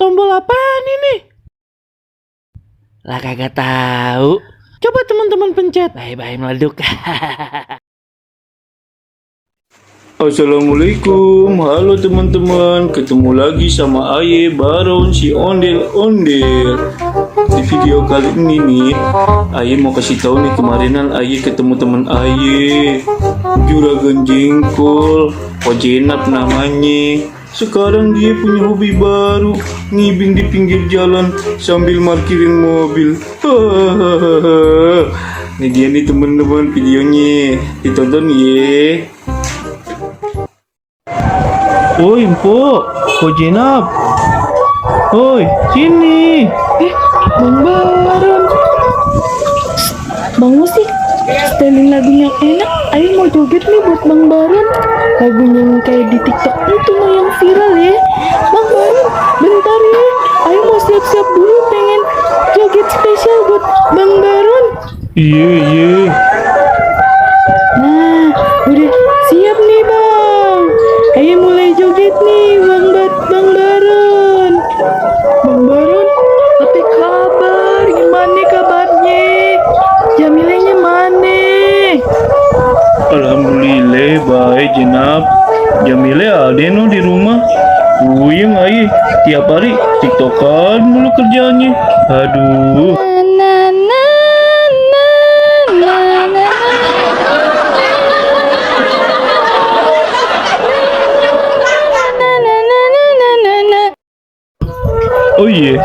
Tombol apaan ini? Lah kagak tahu. Coba teman-teman pencet. Bye-bye meleduk. Assalamualaikum, halo teman-teman. Ketemu lagi sama Aye Baron si ondel-ondel. Di video kali ini nih, Aye mau kasih tahu nih, kemarinan Aye ketemu teman Aye, Juragan Jengkol, Ojenap namanya. Sekarang dia punya hobi baru, ngibing di pinggir jalan sambil parkirin mobil. Ini dia nih teman-teman videonya, ditonton ye. Oi, Mpok, Ojenap. Oi, sini. Bang Baron. Bang Musik, setelin lagunya enak. Ayo mau joget nih buat Bang Baron. Lagunya yang kayak di TikTok itu mah yang viral ya. Bang Baron, bentar ya. Ayo mau siap-siap dulu, pengen joget spesial buat Bang Baron. Iya. Nah, udah siap nih Bang. Ayo mulai joget nih Bang Baron. Bang Baron, apa kabar? Gimana kabarnya? Jamilanya mana? Alhamdulillah baik Jenap. Jamile ada no di rumah. Puyeng Aye tiap hari tiktokan mulu kerjaannya. Aduh. Na na na na na. Oh iya,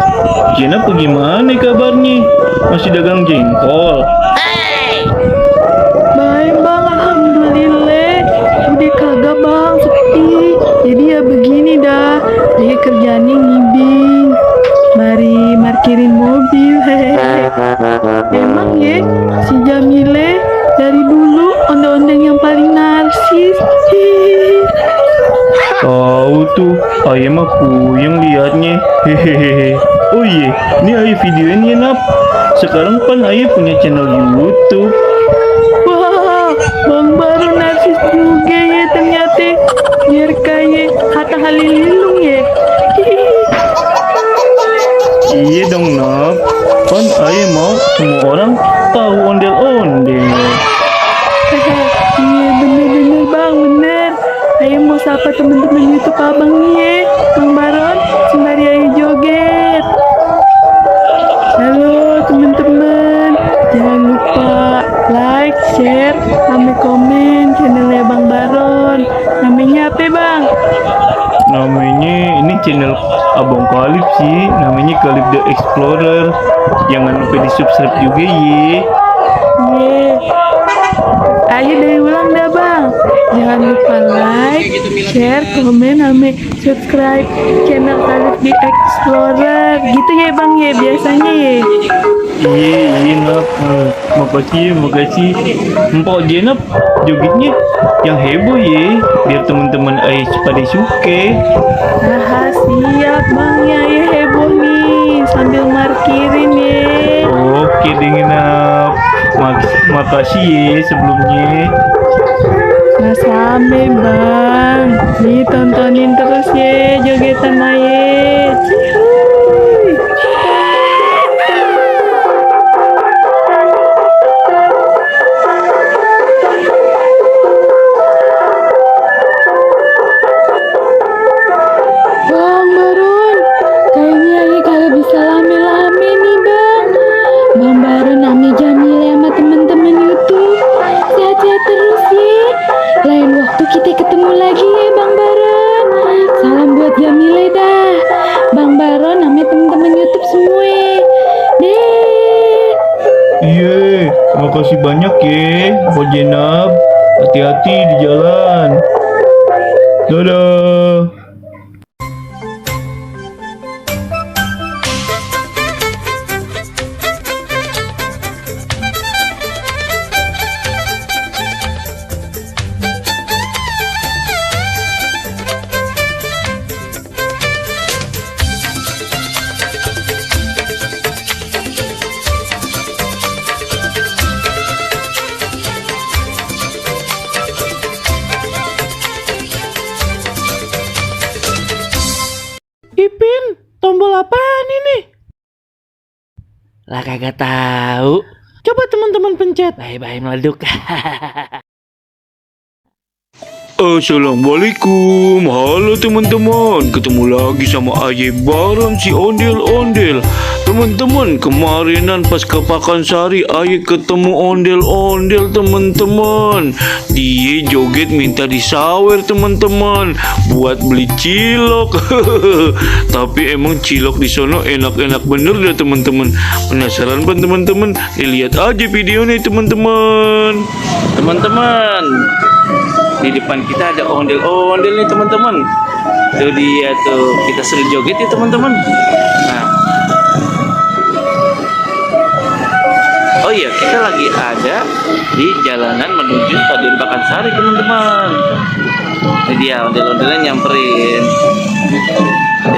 Jenap bagaimana kabarnya? Masih dagang jengkol? Baik Bang, alhamdulillah. Udah kagak Bang, sepi. Jadi ya begini dah. Dia kerjanya ngibing. Mari parkirin mobil. Hehehe. Emang ya si Jamile dari dulu ondel-ondel yang paling narsis. Hihihi. Tahu tuh, Aye mah puyeng liatnya. Hehehe. Oh iya, ini Aye videoin ya Nap. Sekarang kan Aye punya channel YouTube. Wah, Bang Baru narsis juga ya ternyata. Biar kayak Hatta Halilintar ya. Iya dong Nap, kan Aye mau semua orang tahu ondel-ondel. Iya bener Bang, bener. Ayo mau sapa temen-temen YouTube abang nih ya. Bang Baron, sembari ayo joget. Halo temen-temen, jangan lupa like, share, sama komen channelnya Bang Baron. Namanya apa Bang? Namanya ini channel Abang Kalib sih, namanya Kalib the Explorer. Jangan lupa di subscribe juga ye. Ye. Ayo dari ulang dah Bang. Jangan lupa like, share, komen, sama subscribe channel Kalib the Explorer. Gitu ya Bang ya biasanya ya. Iya Nap, makasih. Empok Jenap jogetnya yang heboh ye, biar teman-teman Aye pada suka. Nah siap Bang ya heboh nih sambil markirin ya. Oke deh Nap, makasih ye sebelumnya. Nah sampai Bang, ditontonin terus ya jogetan Aye. Cihuy. Bang Baron, kayaknya Aye kagak bisa lame-lame nih Bang. Bang Baron ame Jamile sama temen-temen YouTube. Sehat-sehat terus ya. Lain waktu kita ketemu lagi ya Bang Baron. Salam buat Jamile dah. Bang Baron ame temen-temen YouTube semua. Deh. Iya, makasih banyak ya, Mbak Jenab. Hati-hati di jalan. Dadah. apaan ini? Lah kagak tahu. Coba teman-teman pencet. Bye-bye meleduk. Assalamualaikum, halo teman-teman. Ketemu lagi sama Aye bareng si Ondel-Ondel. Teman-teman, kemarinan pas ke Pakansari Aye ketemu Ondel-Ondel teman-teman. Dia joget minta disawer teman-teman buat beli cilok. Tapi emang cilok di sono enak-enak bener dah teman-teman. Penasaran kan teman-teman? Lihat aja videonya teman-teman. Teman-teman, di depan kita ada ondel-ondel nih teman-teman. Tuh dia tuh, kita suruh joget ya teman-teman. Nah, oh iya, kita lagi ada di jalanan menuju Stadion Pakansari teman-teman. Ini dia ondel-ondelnya nyamperin.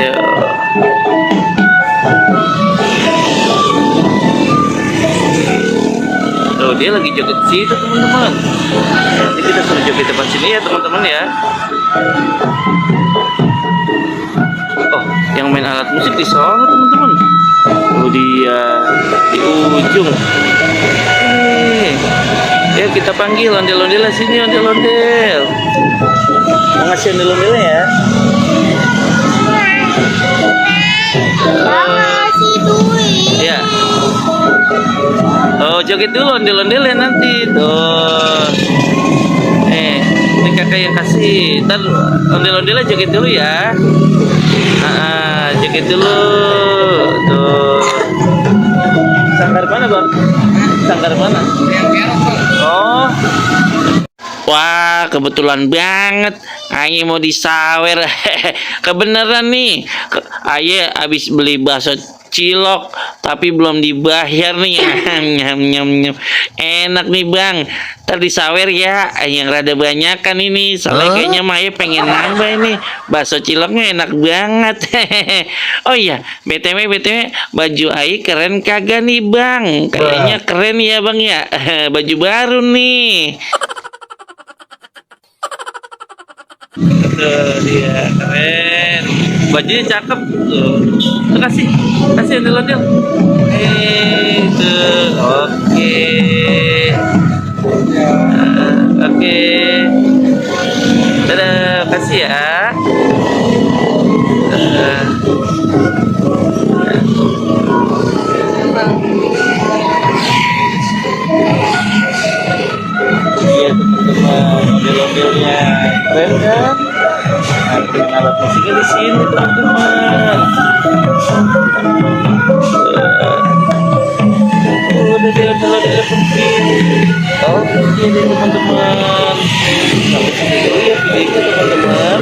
Ya. Tuh dia lagi joget situ teman-teman. Nanti kita suruh joget depan sini ya teman-teman ya. Oh, yang main alat musik di sana teman-teman. Tuh dia di ujung. Ya kita panggil ondel-ondel sini, ondel-ondel. Mau ngasih ondel-ondelnya ya. Makasih duit. Ya. Oh, joget dulu ondel-ondelnya nanti. Tuh. Ini kakak yang kasih. Ntar ondel-ondelnya joget dulu ya. Joget dulu. Tuh. Sanggar mana, Bang? Sanggar mana? Oh. Wah, kebetulan banget. Aye mau disawer. Kebenaran nih. Aye habis beli bakso cilok tapi belum dibayar nih. Nyam nyam nyam. Enak nih Bang. Ntar disawer ya. Yang rada banyak kan ini. Soalnya kayaknya Maya pengen nambah ini. Bakso ciloknya enak banget. Oh iya, BTW baju Aye keren kagak nih Bang? Kayaknya keren ya Bang ya. Baju baru nih. Tuh dia keren, bajunya cakep tuh. Kasih ondel-ondel. Tuh, oke. Oke. Dadah, kasih ya. Iya teman-teman, ondel-ondelnya keren kan? Nah, dengan alat musiknya di sini teman-teman. Udah dia ondel-ondel penting. Oke deh teman-teman. Sampai sini dulu ya videonya teman-teman.